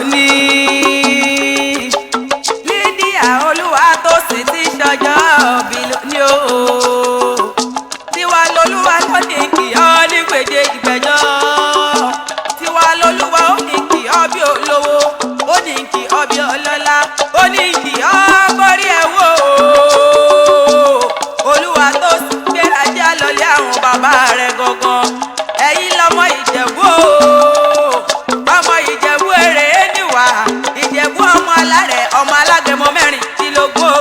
Lónìí. Lídíà Olúwatósìn tí ṣọjọ́ bí lónìí o. Tiwa lolúwa ló ní kí ọ ní gbèjé ìgbẹ́jọ́. Tiwa lolúwa ó ní kí ọ bí olówó, ó ní kí ọ bí ọlọ́lá, ó ní kí ọ kórí ẹ̀ wò ó. Olúwatósìn gbéra já lọlé àwọn bàbá rẹ̀ gangan. Ẹ̀yin lọmọ Ìjẹ̀bú o, ọmọ Ìjẹ̀bú èrè níwà, Ìjẹ̀bú ọmọ alárẹ̀, ọmọ alágẹmọ 16 o.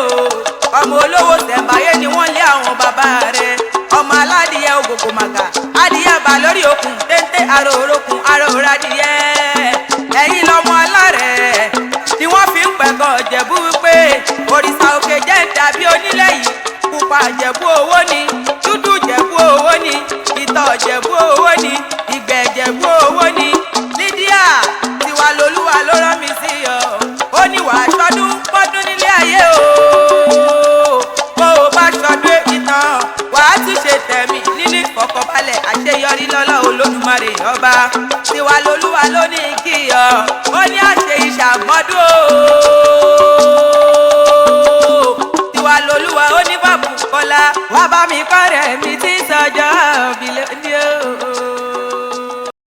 Ọmọ olówó tẹ̀m̀báyé ni wọ́n lé àwọn bàbá rẹ̀. Ọmọ aládìyẹ ògògò màgà, adìyẹ bà lórí okùn téńté, aró orókùn, aró òradìyẹ. Ẹ̀yin lọmọ alárẹ̀ ni wọ́n fi ń pẹ̀gàn Ìjẹ̀bú wípé òrìṣà òkè jẹ́ ń dàbí onílẹ̀ yìí. Pupa Ìjẹ̀bú owó ni, dúdú Ìjẹ̀bú owó ni, ìtọ̀ Ìjẹ̀bú owó ni, ìgbẹ́ Ìjẹ̀bú owó ni. Lídíà, tiwa lolúwa ló rán mi sí ọ. Ó ní wàá ṣọdún pọ́dún nílé ayé o. Bó o bá ṣọdún èyí tán, wàá tún ṣe tẹ̀mí nínú ìfọ̀kànbalẹ̀ àṣeyọrí lọ́lá Olódùmarè ọba. Tiwa lolúwa ló ní kí ọ. Ó ní àṣẹ ìṣàmọ́dún o. Tiwa lolúwa ó ní bàbá Kọ́lá. Wá bá mi kọ́rẹ̀ mi tí sọjọ́ bí lónìí.